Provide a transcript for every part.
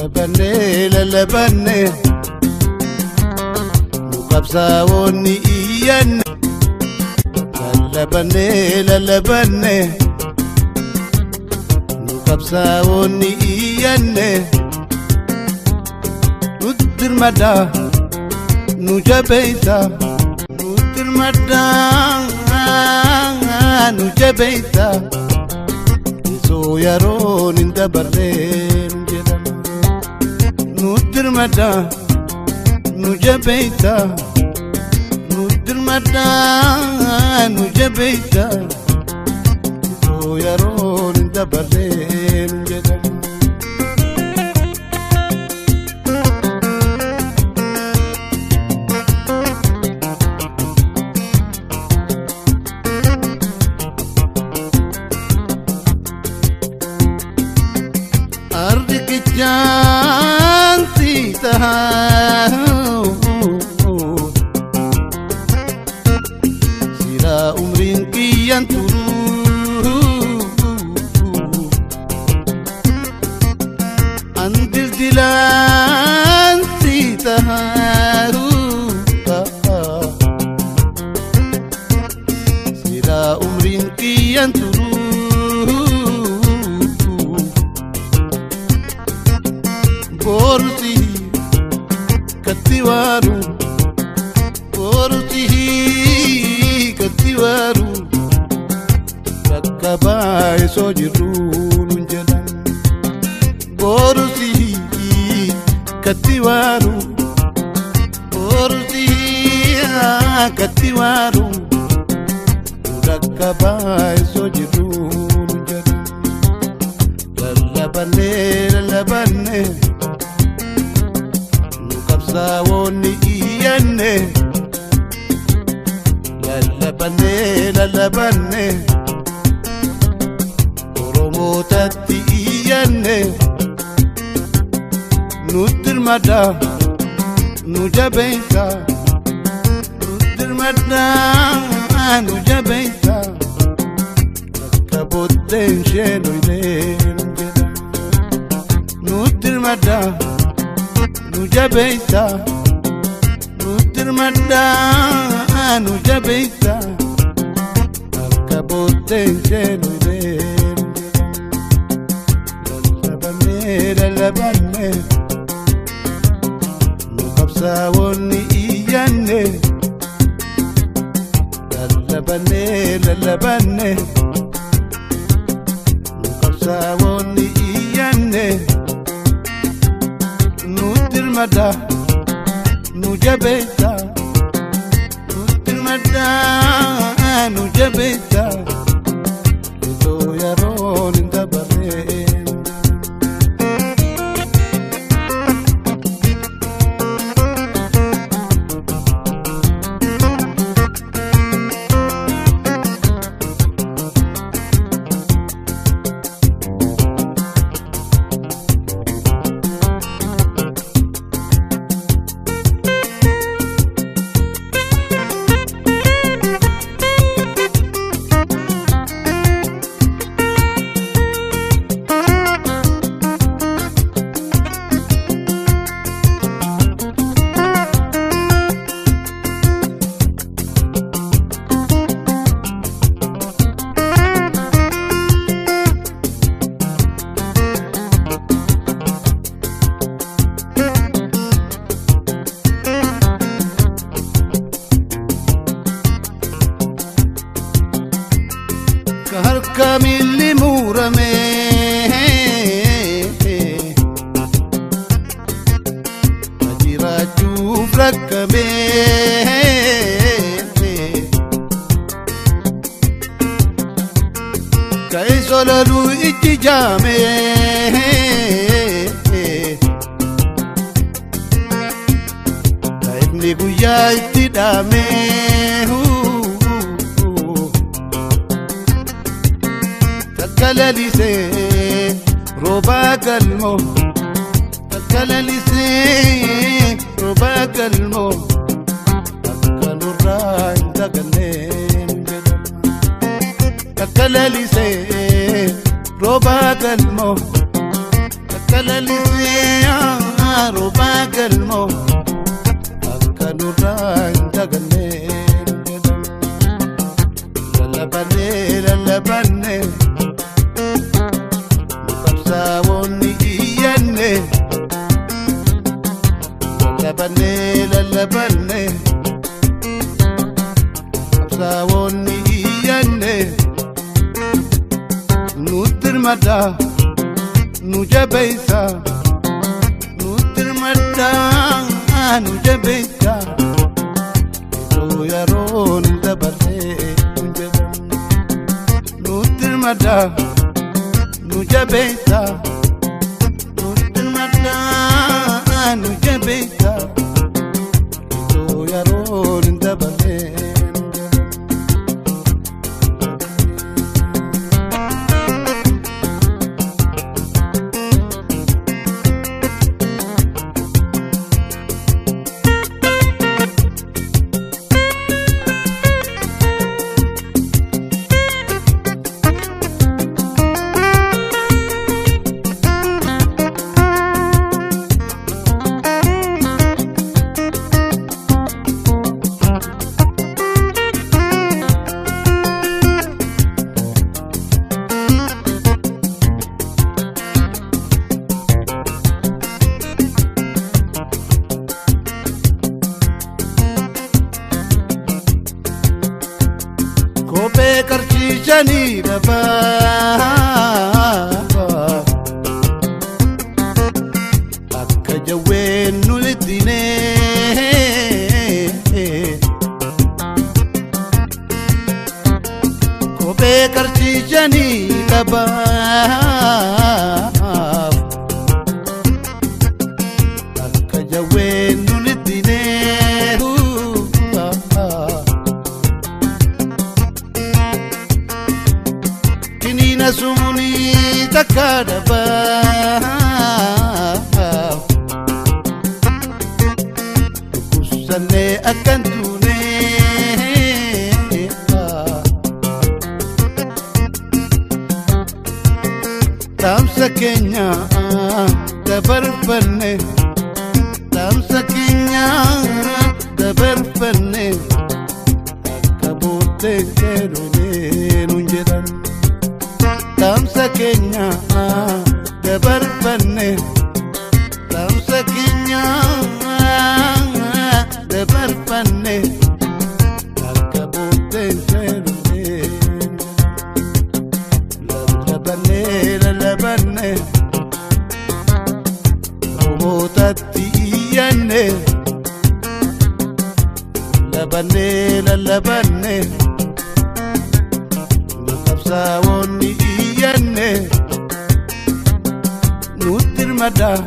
Lallabanne lallabanne nu qabsaa'oonni iyyanne. Lallabanne lallabanne nu qabsaa'oonni iyyanne. Nutti dirmadhaa nu jabeessaa. Nutti dirmadhaa nu jabeessaa. Isoo yeroon hin dabarreen jedhama. Nutti dirmadhaa nu jabeessaa. Nutti dirmadhaa nu jabeessaa. Isoo yeroon hin dabarreen jedhama. Arriqichaan si tahaa silaa umriin kiyyan turuu an dildilaan si tahaa silaa umriin kiyyan turuu. Boruti katiwaru, boruti katiwaru, kakkabaa isoo jirruun jedhan. Boruti katiwaru, boruti katiwaru, kakkabaa isoo jirruun jedhan. Lallabanne lallabanne. Qabsaa'oonni iyyanne. Lallabanne lallabanne Oromootatti iyyanne. Nutti dirmadhaa nu jabeessaa. Nutti dirmadhaa nu jabeessaa. Akka booddeen isheen oyileen jedha. Nutti dirmadhaa nu jabeessaa. Nutti dirmadhaa nu jabeessaa. Akka booddeen isheen oyileen jedha. Lallabanne lallabanne nu qabsaa'oonni iyyanne. Lallabanne lallabanne nu qabsaa'oonni iyyanne. Nutti dirmadhaa nu jabeessaa. Nutti dirmadhaa nu jabeessaa. Itoo yeroon hin dabarreen. Ka harka miilli murame ka jiraachuuf rakkame ka isololuu ijji jaame ka ifni guyyaa itti dhaame. Takka lalisee roobaa galmoo, takka lalisee roobaa galmoo, akka nurraa hin daganneen jedhama. Takka lalisee roobaa galmoo, Takka lalisee roobaa galmoo akka nurraa hin dagannee jedhan. Lallabannee lallabannee nu qabsaa'onni iyyanne. Lallabannee lallabannee qabsaa'onni iyyanne. Nutti hirmaadhaa nu jabeessa, nutti hirmaadhaa nu jabeessa, yeroo yeroon dabarree nu jedhan. Nutti hirmaadhaa nu jabeessa, nutti hirmaadhaa nu jabeessa, yeroo yeroon dabarree nu jedhan. Kophee qarshii shanii dhabaa akka jawween nu ittinee. Kophee qarshii shanii dhabaa akka jawween nu ittinee. Kiniina sumuni takka dhabaa dhukkubsannee akkan tuune. Dhaamsa keenya dabarfanne, dhaamsa keenya dabarfanne, akka booddee seeroolee nuun jedhan. Dhaamsa keenya dabarfanne, dhaamsa keenya dabarfanne, akka booddee seeroolee. Lallabannee lallabannee Oromootatti iyyanne. Lallabannee lallabannee nu qabsaa'onni iyyanne. Nutti hirmaadhaa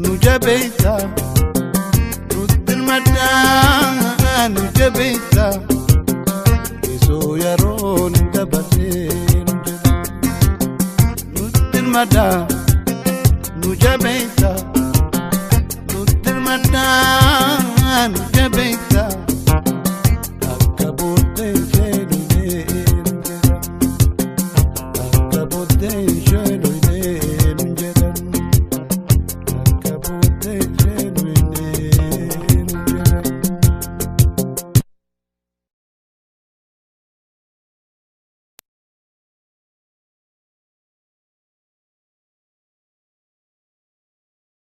nu jabeessa, nutti hirmaadhaa nu jabeessa, osoo yeroon dabarree nu jedha. Nutti hirmaadhaa nu jabeessa, nutti hirmaadhaa nu jabeessa.